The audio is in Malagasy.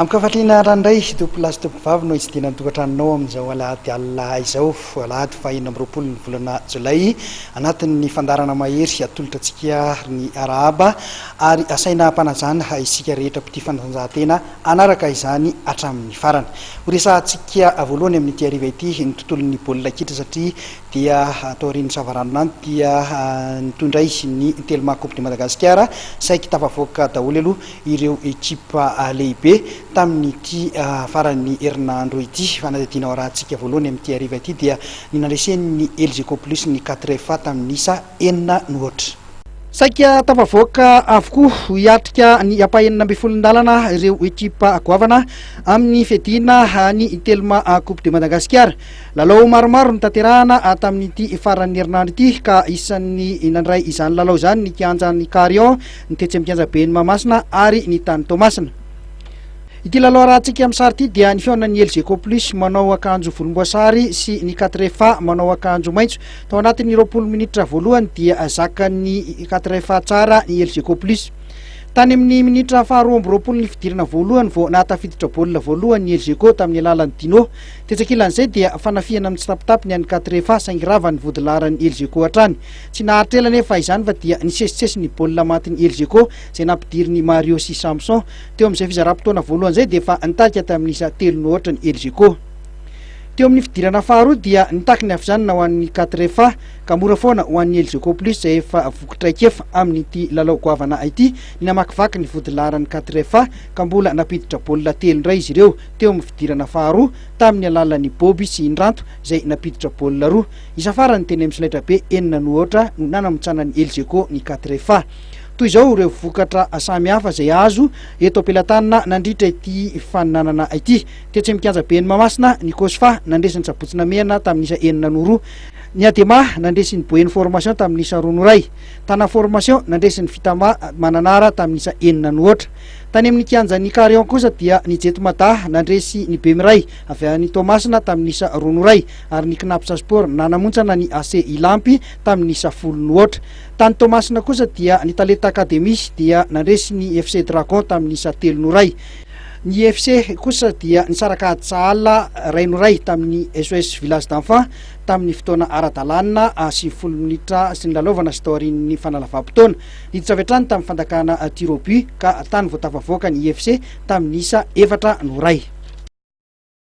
Amin-kafaliana ranoray, tompolahy sy tompovavy no hitsidihana ny tokantranonao amin'izao alahady alina izao, alahady faha 26 ny volana jolay, anatin'ny fandaharana mahery atolotra antsika ny arahaba ary asaina am-panajana isika rehetra mpitia fanatanjahantena hanaraka izany hatramin'ny farany. Ho resahantsika voalohany amin'ity hariva ity ny tontolon'ny baolina kitra satria dia taorian'ny savaranonando dia nitondray ny Telma Coupe de Madagascar, saiky tafavoaka daholo aloha ireo ekipa lehibe tamin'ity faran'ny herinandro ity. Fanadihadiana ho arahantsika voalohany amin'ity hariva ity dia ny nandresen'ny Elgeco Plus ny Quatre-Fa tamin'ny isa enina no aotra. Saika tafavoaka avokoa hiatrika ny ampahenina ambin'ny folon-dalana ireo ekipa goavana amin'ny fiadiana ny Telma Coupe de Madagascar. Lalao maromaro notanterahana tamin'ity faran'ny herinandro ity ka isan'ny nandray izany lalao izany ny kianjan'i Carion, ny tetsy amin'ny kianjaben'i Mahamasina ary ny tany Toamasina. Ity lalao arahantsika amin'ny sary ity dia ny fihaonan'ny Elgeco Plus manao akanjo volomboasary sy ny Quatre-Fa manao akanjo maitso. Tao anatin'ny 20 minitra voalohany dia zakan'ny Quatre-Fa tsara ny Elgeco Plus. Tany amin'ny minitra faha-22 ny fidirana voalohany vao nahatafiditra baolina voalohany ny Elgeco tamin'ny alalan'i Dino. Tetsy ankilan'izay dia fanafihana mitsitapitapy ny an'ny Quatre-Fa saingy rava ny vodilaharan'ny Elgeco hatrany. Tsy naharitra ela anefa izany fa dia nisesisesy ny baolina matin'i Elgeco izay nampidirin'i Mario sy Samson. Teo amin'izay fizaram-potoana voalohany izay dia efa nitarika tamin'ny isa telo no aotra ny Elgeco. Teo amin'ny fidirana faharoa dia nitaky ny hafijanona ho an'ny Quatre-Fa ka mora foana ho an'ny Elgeco Plus izay efa voky traikefa amin'ity lalao goavana ity ny namakivaky ny vodilaharan'ny Quatre-Fa ka mbola nampiditra baolina telo indray izy ireo teo amin'ny fidirana faharoa tamin'ny alalan'i Bobby sy Indranto izay nampiditra baolina roa. Isa farany teny amin'ny solaitrabe enina no aotra no nanamontsanan'ny Elgeco ny Quatre-Fa. Toy izao ireo vokatra samihafa izay azo eto am-pelatanana nandritra ity faninanana ity. Tetsy amin'ny kianjaben'i Mahamasina, ny Cosfa nandresy ny Sabotsy Namehana tamin'ny isa enina no roa. Ny Adema nandresy ny Boeny Formation tamin'ny isa roa no iray. Tana Formation nandresy ny Fitama Mananara tamin'ny isa enina no aotra. Tany amin'ny kianjan'ny Carion kosa dia ny Jet Mada nandresy ny Bemiray avy any Toamasina tamin'ny isa roa no iray. ary ny Cnaps Sport nanamontsana ny AC Ilampy tamin'ny isa folo no aotra. Tany Toamasina kosa dia ny Talenta Academy dia nandresy ny FC Dragon tamin'ny isa telo no iray. Ny FC kosa dia nisaraka ady sahala iray no iray tamin'ny SOS Village d'Enfants tamin'ny fotoana ara-dalàna 90 minitra sy nilalaovana sy taorian'ny fanalavam-potoana. Niditra avy hatrany tamin'ny fandakana tir au but ka tany vao tafavoaka ny FC tamin'ny isa efatra no iray.